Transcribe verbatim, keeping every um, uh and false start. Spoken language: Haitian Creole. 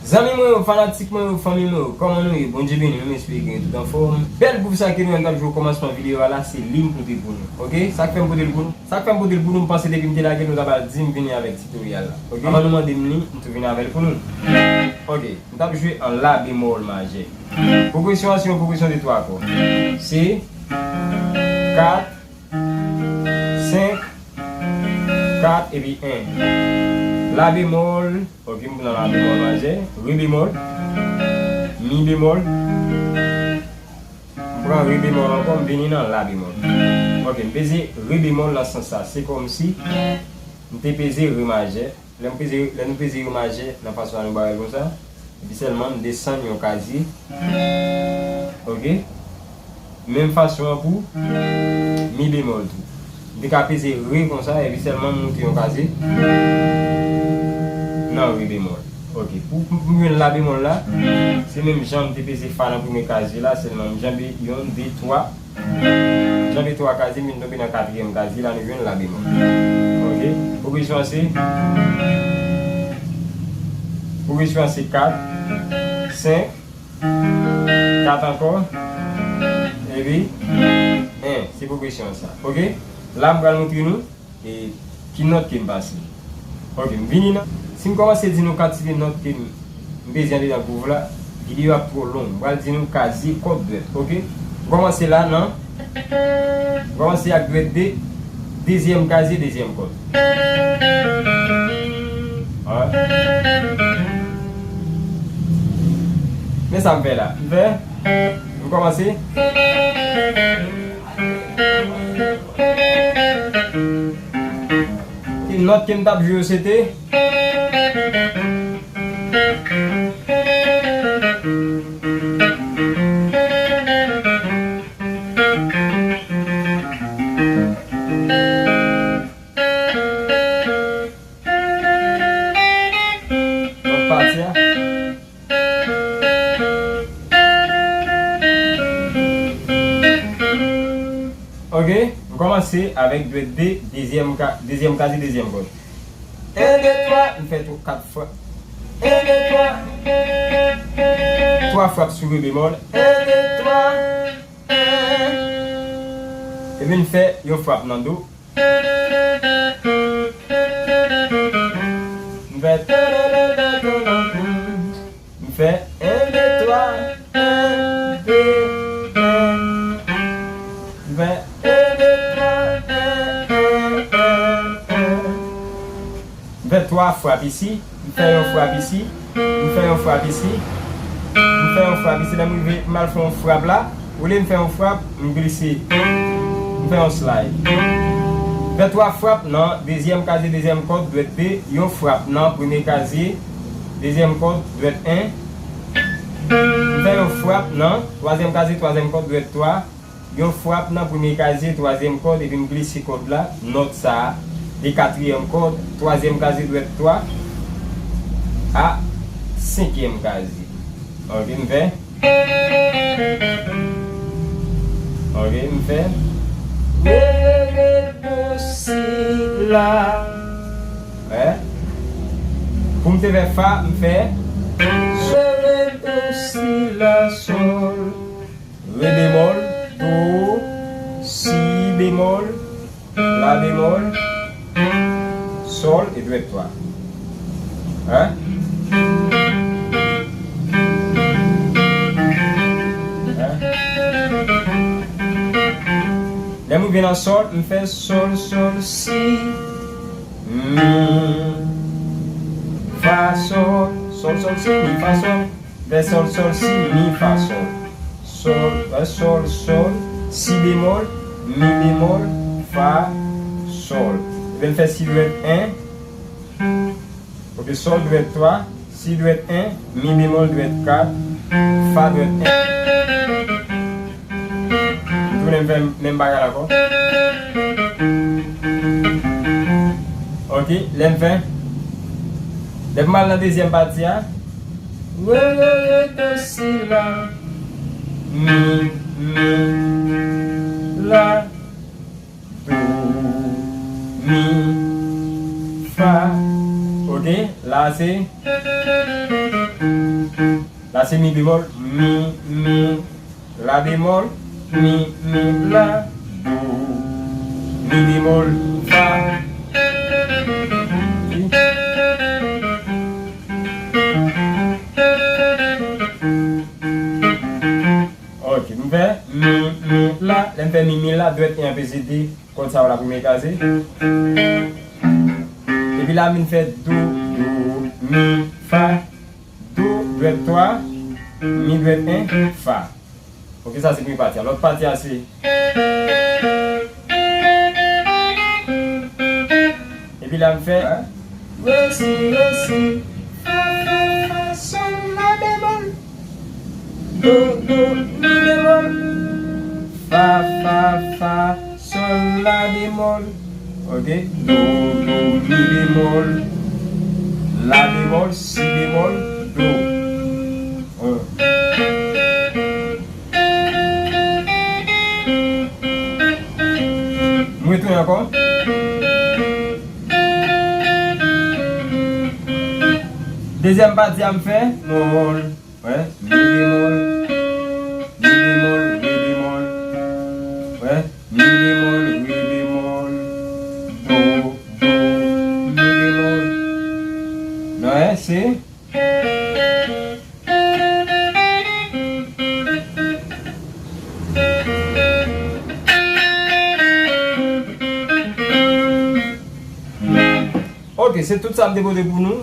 Zanmi mwen yo, fanatik mwen yo, fanmi mwen yo, kòman nou ye? Bondye beni nou, m espere ke nou tout anfòm. Bèl gwouv sa ke nou wè m t ap jwe okòmansman videyo a la, se li m pote pou nou. Oke? Sa k fè m pote l pou nou? Sa k fè m pote l pou nou, m panse depi m te lage l, nou ta pral di m vini avèk titoryal la. Oke? Anvan nou mande m li, m tou vini avè l pou nou. Oke, m t ap jwe an la bemòl majè. Pwogresyon an se yon pwogresyon de twa kò. Se kat, senk, kat epi en. La bemòl, oke, m pran la bemòl majè, re bemòl, mi bemòl, m pran re bemòl ankò, m vini nan la bemòl. Oke, m peze re bemòl nan sans sa, se kòmsi m te peze re majè. Lè m peze, lè nou peze re majè nan fason sa nou bare l konsa, epi sèlman m desann yon kazye. Oke? Menm fason an pou mi bemòl tou. M te ka peze re konsa, epi sèlman m moute yon kazye nan re bemòl. Oke. Pou, pou, pou m jwenn la bemòl la, se menm jan m te peze fa nan premye kazye la, sèlman m janbe yonn, de, twa. Janbe twa kazye, m vin tonbe nan katriyèm kazye la, nou jwenn la bemòl. Oke? Pwogresyon an se, pwogresyon an se kat, senk, kat ankò, epi en. Se pwogresyon an sa. Oke? La, m pral montre nou e ki nòt ke m pase. Oke, m vini nan. Si m kòmanse di nou kantite nòt ke m, m peze andedan gwouv la, videyo ap twò long. M pral di nou kazye kòd dwèt, oke? M kòmanse la nan, m kòmanse ak dwèt de, dezyèm kazye, dezyèm kòd. Alright. Men sa m fè la. M fè, m kòmanse. Ki nòt ke m t ap jwe yo se te. Lòt pati a. Oke, m kòmanse avèk dwèt de, dezyèm ka, dezyèm kazye, dezyèm kòd. En, de, twa, m fè twa, kat fwa. En, de, twa. Twa frap sou re bemòl. En, de, twa, en. Epi m fè yon frap nan do. M fè, m fè en, de, twa, en, de, en. M fè en, de, twa, en, en, en, en. M fè twa frap isi. M fè yon frap isi. M fè yon frap isi. M fè yon frap isi. Lè m rive, m al fè yon frap la. Olye m fè yon frap, m glise. M fè yon slide. M fè twa frap nan dezyèm kazye, dezyèm kòd, dwèt de, yon frap nan premye kazye, dezyèm kòd, dwèt en. M fè yon frap nan twazyèm kazye, twazyèm kòd, dwèt twa. Yon frap nan premye kazye, twazyèm kòd, epi m glise kòd la, nòt sa a, de katriyèm kòd, twazyèm kazye dwèt twa, a senkyèm kazye. Oke, m fè. Oke, m fè. Re, re, re, do, si, la. Wè. Pou m te fè fa, m fè. Re, re, do, si, la, sòl. Re bemòl, do, si bemòl, la bemòl, sòl e dwèt twa. Hein? Hein? Lè m rive nan sòl, m fè sòl, sòl, si, mi, fa, sòl, sòl, sòl, si, mi, fa, sòl. Fè sòl, sòl, si, mi, fa, sòl. Sòl, wè, sòl, sòl, si bemòl, mi bemòl, fa, sòl. Epi m fè si dwèt en. Ok, sòl dwèt twa, si dwèt en, mi bemòl dwèt kat, fa dwèt en. M tounen m fè menm bagay la ankò. Ok, lè m fè. Lè m al nan dezyèm pati a. Re, re, re, do, si, la. Mi, mi, la. Do, mi, fa. Ok, la se, la se mi bemòl, mi, mi, la bemòl, mi, mi, la, do, mi bemòl, fa. Ok, m fè mi, mi, la. Lè m fè mi, mi, la, dwèt en an peze de kòd sa yo la pou m kraze. Epi la, m vin fè do, do, mi, fa, do, dwèt twa, mi, dwèt en, fa. Ok, sa se premye pati a. Lòt pati a se. Epi la, m fè. Re, si, re, si. Fa, fa, fa, sòl, la bemòl. Do, do, mi bemòl. Fa, fa, fa, sòl, la bemòl. Ok? Do, do, mi bemòl. La bemòl, si bemòl, do. M retounen ankò. Dezyèm pati a m fè. Mòl. Wè, mi bemòl, mi bemòl, re bemòl. Wè, mi bemòl, re bemòl, do, do, mi bemòl. Wè, se. Ok, se tout sa m te pote pou nou.